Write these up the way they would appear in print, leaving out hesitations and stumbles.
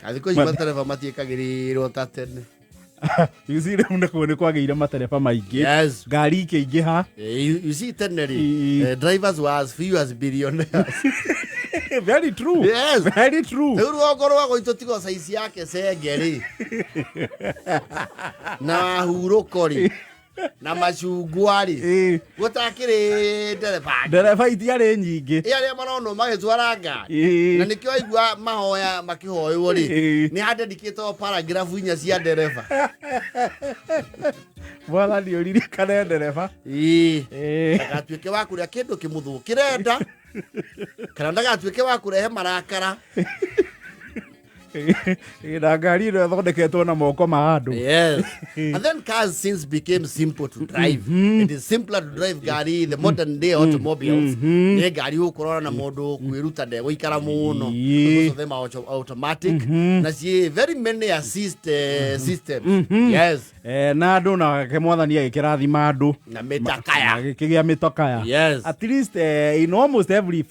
Thikũ ici matereba matiĩkagĩrĩrwo ta tene. You see, rĩu nĩkuo nĩ kwagĩire matereba maingĩ. Yes. Ngari ikĩingĩha. You see, tene rĩ, drivers were as few as billionaires. Very true. Yes. Very true. Rĩu rũgongo rwa gwitũ tigo saizi yake cenge rĩ, na hurũko rĩ, na macungwa rĩ, gũtakĩrĩ ndereba. Ndereba itiarĩ nyingĩ. Ĩ arĩa maronwo magĩtwara ngari. Na nĩkĩo waigua mahoya makĩhoywo rĩ, nĩ handedikĩtwo paragraph 4 cia ndereba. Mwathani ũririkane ndereba. Ndagatuĩke wa kũrĩa kĩndũ kĩmũthũkĩre nda, kana ndagatuĩke wa kũrehe marakara. Na ngari ĩno ĩthondeketwo na moko ma andũ. Yes. And then cars since became simple to drive. It is simpler to drive ngari, the modern day automobiles. Nĩ ngari ũkũrora na mũndũ kwĩruta ndegũikara mũno. Most of them are automatic. Na ciĩ very many assist systems. Yes. Na andũ nake mwathani agĩkĩrathima andũ na mĩtakaya. Magĩkĩgĩa mĩtokaya. At least in almost every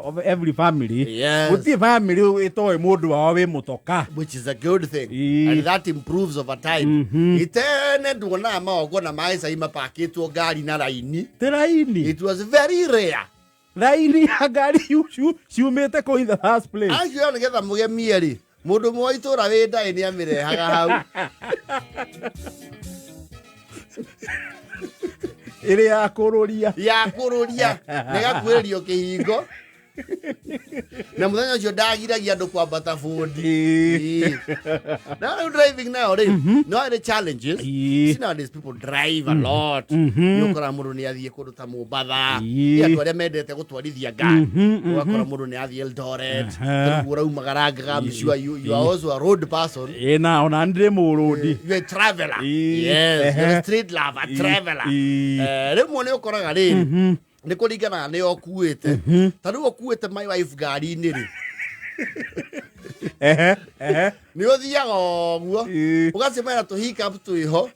of every family, gũtirĩ family ĩtoĩ mũndũ wao wĩ mũtoka. Which is a good thing. And that improves over time. Itene nduonaga magongona ma gĩcai mapakĩtwo ngari na raini. Ti raini. It was very rare. Raini ya ngari ciumĩte kũ in the first place? Acio nĩgetha mũgemie rĩ, mũndũ ũmwe wa itũũra wĩ ndaĩ nĩ amĩrehaga hau. Ĩrĩ ya kũrũria. Ya kũrũria, nĩgakuhĩrĩrio kĩhingo. Na mũthenya ũcio ndagiragia andũ kwambata bũndi. Na rĩu driving nayo rĩ, no ĩrĩ challenges. See, nowadays people drive a lot. Nĩ ũkora mũndũ nĩ athiĩ kũndũ ta Mombatha. Nĩ andũ arĩa mendete gũtwarithia ngari. Ũgakora mũndũ nĩ athiĩ Eldoret. Rĩu ũraumagarangaga, I'm sure you are also a road person. Ĩ, na ona ndĩ mũrũndi. You are a traveler. Yes, you're a street lover, a traveler. Rĩmwe nĩ ũkoraga rĩrĩ, nĩ kũringana nĩ ũkuĩte. Ta rĩu ũkuĩte my wife ngari-inĩ rĩ, Ehe, ehe. Nĩ ũthiaga ũguo, ũgacemania na tũ hiccup twĩho,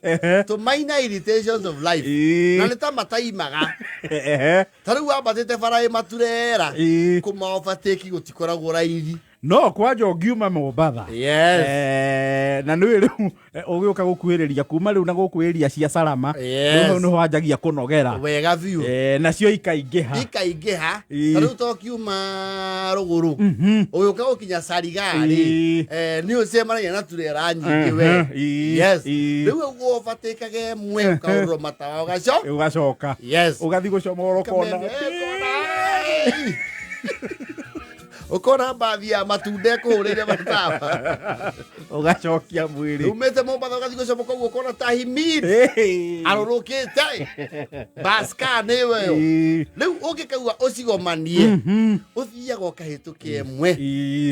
tũ minor irritations of life, na nĩ ta mataimaga. Ta rĩu wambatĩte bara ĩ maturera, kũma overtake gũtikoragwo raithi. No kwanja ũngiuma Mombatha, na nĩ rĩu ũgĩũka gũkuhĩrĩria kuma rĩu na gũkũ area cia Salama, rĩu hau nĩho wanjagia kũnogera. Wega biũ. Nacio ikaingĩha. Ikaingĩha. Ta rĩu tokiuma rũgũrũ, ũgĩũka gũkinya Sariga rĩ, nĩ ũcemanagia na turera nyingĩ we. Yes. Rĩu ũguo ũbatĩkage ĩmwe, ũkaũrũrwo matawa, ũgaco Ũgacoka. Ũgathiĩ gũcomora ũkona. Ũkona. Ũkona mbathi ya matunda ĩkũhũrĩire matawa. Ũgacokia mwĩrĩ. Umĩte Mombatha ũgathiĩ gũcomoka ũguo, ũkona ta Himid arũrũkĩte baska nĩwe ĩyo. Rĩu ũngĩkaua ũcigomanie, ũthiaga ũkahĩtũka ĩmwe,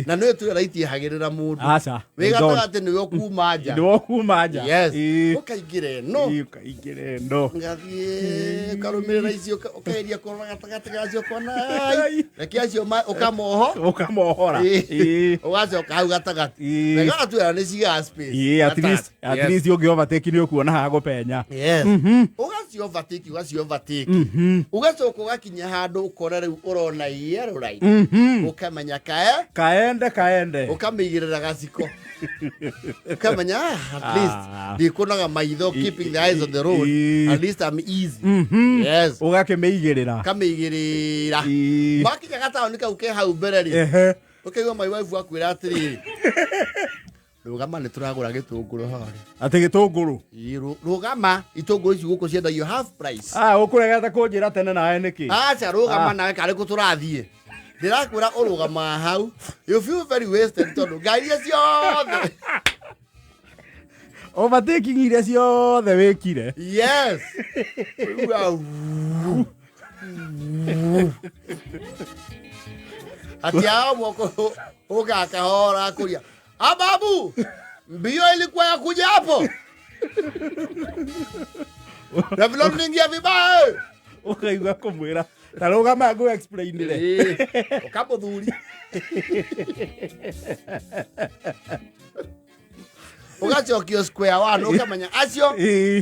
na nĩwe turera itiehagĩrĩra mũndũ. Aca. Wĩ gatagatĩ nĩwe ũkuma nja. Nĩwe ũkuma nja. Yes. Ũkaingĩra ĩno. Ũkaingĩra ĩno. Ũgathiĩ ũkarũmĩrĩra icio, ũkageria kũrora gatagatĩ gacio, ũkona ai, reke acio ũkamoho. Ũkamohora. Ũgacoka hau gatagatĩ. Wega gatuĩra nĩ cigaga space. At least, Gatagatĩ. at least ũngĩ overtake nĩ ũkuona ha gũpenya. Yes. Ũgaci overtake, ũgaci overtake, ũgacoka ũgakinya handũ ũkona rĩu ũrona yellow light, ũkamenya kae kaende kaende. Ũkamĩigĩrĩra gaciko, ũkamenya, ah, at least ndikuonaga maitho, keeping the eyes on the road, at least I'm easy. Yes. Ũgakĩmĩigĩrĩra. Kamĩigĩrĩra. Makinya gataũni kau ke hau mbere rĩ, ũkaigua my wife akwĩra atĩrĩrĩ, "Rũgama, nĩ tũragũra gĩtũngũrũ harĩa." Atĩ gĩtũngũrũ? Ĩ, rũgama, itũngũrũ ici gũkũ ciendagio half price. Ah, ũkũregete kũnjĩra tene nawe nĩkĩ? Aca, rũgama. Nawe karĩ kũ tũrathiĩ? Ndĩrakwĩra ũrũgamaga hau, you feel very wasted tondũ ngari iria ciothe overtaking iria ciothe wĩkire. Yes. Ũiguaga ati hao moko ũgakahora kũria ababu, mbio ilikuwa ya kuja hapo na vile mliingia vibaya, eh. Ũkaigua kũmwĩra ta rũgama ngũ explainire. Ũkamũthuri, ũgacokio square one, ũkamenya acio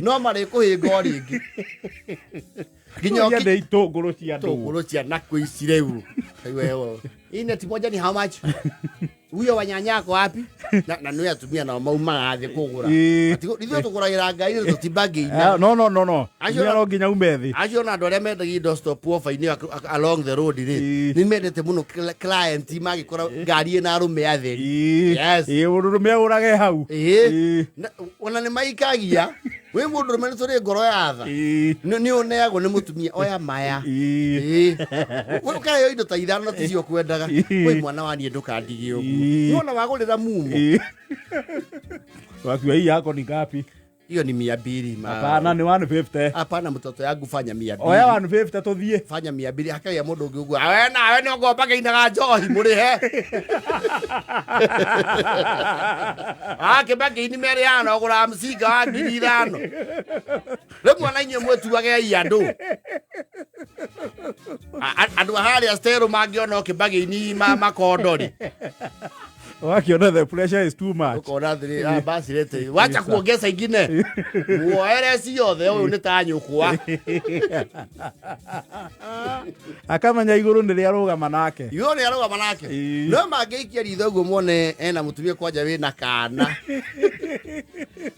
no marĩkũhĩnga o rĩngĩ nginya Ũria nĩ itũngũrũ cia ndũ. Tũngũrũ cia naku ici rĩu. Wewe, hii neti moja ni how much? Huyo wa nyanya ako wapi? Na nĩ atumia nao maumaga thĩ kũgũra. Ĩĩ. Ithuĩ tũgũragĩra ngai rĩ tũtibangĩina. No, no, no, no. Acio Acio no nginya ume thĩ. Acio na andũ arĩa mendagia indo stop offer-inĩ along the road rĩ, Ĩĩ. nĩ mendete mũno client magĩkora ngari ĩna arũme atheri. Ĩĩ. Yes. Ĩĩ, mũndũrũme agũrage hau. Ĩĩ. Ĩĩ. Ona nĩ maikagia wĩ mũndũrũme nĩ tũrĩ ngoro ya tha. Ĩĩ. Nĩ ũneagwo nĩ mũtumia oya maya. Ĩĩ. Ĩĩ. Ũkaheo indo ta ithano ticio kwendaga. Ĩĩ. Wĩ mwana wa niĩ ndũkandige ũguo. Ĩĩ. Nĩwona wagũrĩra mumo. Ĩĩ. Wakiwa hii yako ni ngapi? Hiyo ni 200 ma. Hapana, ni 150. Hapana, mtoto yangu fanya 200. Oya 150 tuthiĩ. Fanya 200 hakagĩa mũndũ ũngĩ ũguo. Awe nawe nĩ ũngomba kĩinaga njohi mũrĩhe. Ah, kĩbangĩ-inĩ merĩaga ũgũraga mcinga wa 5,000. Rĩmwe na inyuĩ mwĩtuage ai andũ. Andũ a harĩa Stero mangĩona o kĩbangĩ-inĩ makondo rĩ. Wakiona the pressure is too much. Ũkona atĩrĩ, ah, basi lete. Wacha kuongeza ingine. Muoere ciothe ũyũ nĩ ta nyũkwa. Akamenya igũrũ nĩ rĩarũgama nake. Igũrũ nĩ arũgama nake. Ĩĩ. No mangĩikia ritho ũguo mone ena mũtumia kwanja wĩna kana.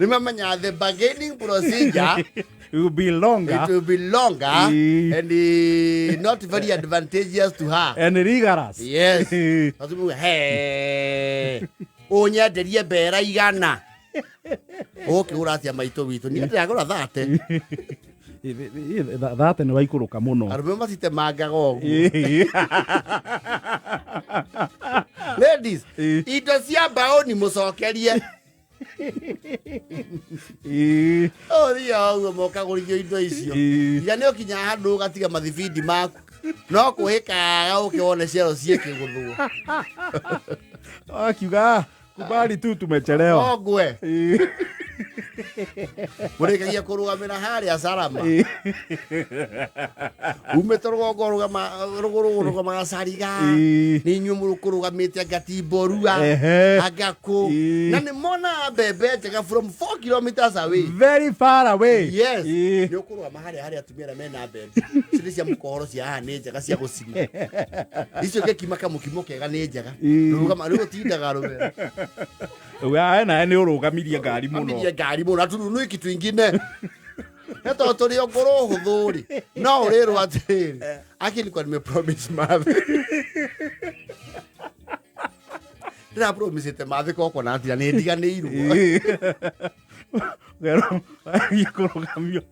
Nĩ mamenya the bargaining procedure It will be longer it will be longer Ĩĩ. and not very advantageous to her. And rigorous. Yes. Ĩĩ. Atumia he ũnyenderie mbera 100. Ũkĩgũra atĩa maitũ witũ? Niĩ ndĩragũra 30. Thate nĩ waikũrũka mũno. Arũme matitemangaga ũguo. Ĩĩ. Ladies, Ĩĩ. indo cia mbaũni mũcokerie. Ĩĩ. Ũthiaga ũguo mokagũrithio indo icio. Ĩĩ. Iria nĩ ũkinyaga handũ ũgatiga mathibindi maku. No kũhĩkaga ũke wone ciero ciĩkĩgũthwo. Wakiuga kubali tu tumechelewa. No ngwe. Ĩĩ. Mũrĩkagia kũrũgamĩra harĩa Salama. Ĩĩ. Umĩte rũgongo rũgama rũgũrũ rũgamaga Cariga. Ĩĩ. Nĩ inyuĩ mũkũrũgamĩte anga ti Mborua. Ehe. Anga kũ. Ĩĩ. Na nĩ monaga mbembe njega from 4 kilometers away. Very far away. Yes. Ĩĩ. Nĩ ũkũrũgama harĩa harĩa atumia arĩa mena mbembe. Ici nĩ cia mũkohoro cia haha nĩ njega cia gũcina. Icio ngĩkima kamũkimo kega nĩ njega. Ĩĩ. Rũgama rĩu ũtindaga rũmero. We nawe nĩ ũrũgamirie ngari mũno. Amirie ngari mũno atununui kitu ingine. He tondũ tũrĩ o ngũrũ hũthũ rĩ. No ũrĩrwo atĩrĩrĩ. Aki nilikuwa nimepromise mathe. Ndĩrapromisĩte mathe coconut na nĩ ndiganĩirwo. Ĩĩ. Kũrũgamio.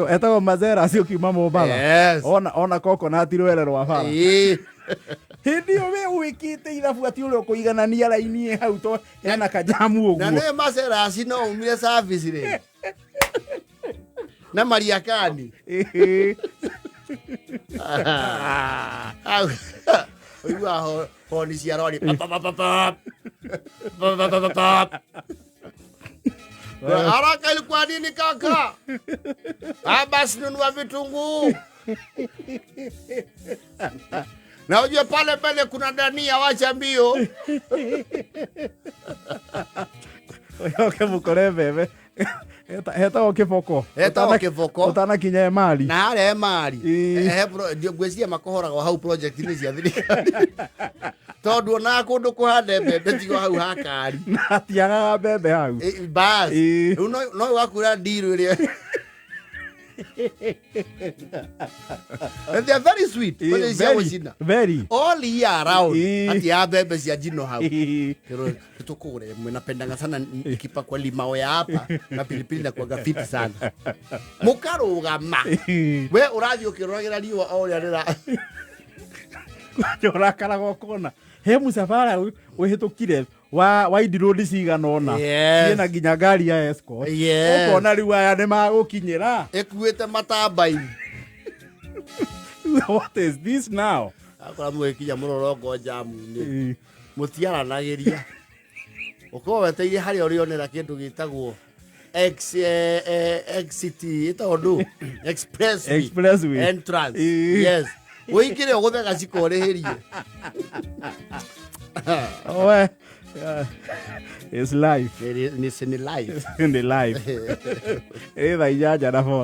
Etagwo Mazera acio kiuma Mombatha. Yes. Ona coconut rwere rwa bara. Ĩĩ. Hĩndĩ ĩyo we wĩkĩte ithabu atĩ ũrĩa ũkũiganania raini ĩ hau to hena kajamu Na ũguo. nĩ Maserasi no umire service rĩ. Na Mariakani. Ĩĩ. Ũiguaga honi cia rori. Pa, pa, pa, pa, pa. Pa, pa, pa, pa, pa. Haraka ilikuwa nini kaka? Ah, basi nunua vitunguu. Na ujue pale mbele kuna dania, wacha mbio. Oke mũkore mbembe. Hetagwo kĩboko. Hetagwo kĩboko. Ũtanakinya Emali. Na harĩa Emali. Ĩĩ. Ngwĩciria makohoragwo hau project-inĩ cia thirikari. Tondũ onaga kũndũ kũhande mbembe tigo hau ha kari. Na hatiagaga mbembe hau. Bas. Ĩĩ. Rĩu no ũgakura ndiru ĩrĩa. And they are very sweet. Ĩĩ, Kwanja cia very, gũcina. very. All year round. Ĩĩ. Hati ya mbembe cia njino hau. Ĩĩ. Tukure napendanga sana ikipakwa limao ya hapa na pilipili na kuaga fiti sana. Mũkarũgama. Ĩĩ. We ũrathiĩ ũkĩroragĩra riũa o ũrĩa rĩra. Kwanja ũrakaraga ũkona he mũcabara ũhĩtũkire wa wide road cigana ũna. Yes. Ciĩna nginya ngari ya escort. Yes. Ũkona rĩu aya nĩ magũkinyĩra. Ĩkuĩte matambaini. What is this now? Akora mũgĩkinya mũrorongo njamu-inĩ. Ĩĩ. Mũtiaranagĩria. Ũkorwo wetereire harĩa ũrĩonera kĩndũ gĩtagwo exit ĩtagwo ndũ? Expressway. Expressway. Entrance. Ĩĩ. Yes. Ũingĩre ũgũthe gaciko ũrĩhĩrie. We. It's life. Nĩ life. Nĩ life. Ĩ thaa 8:40.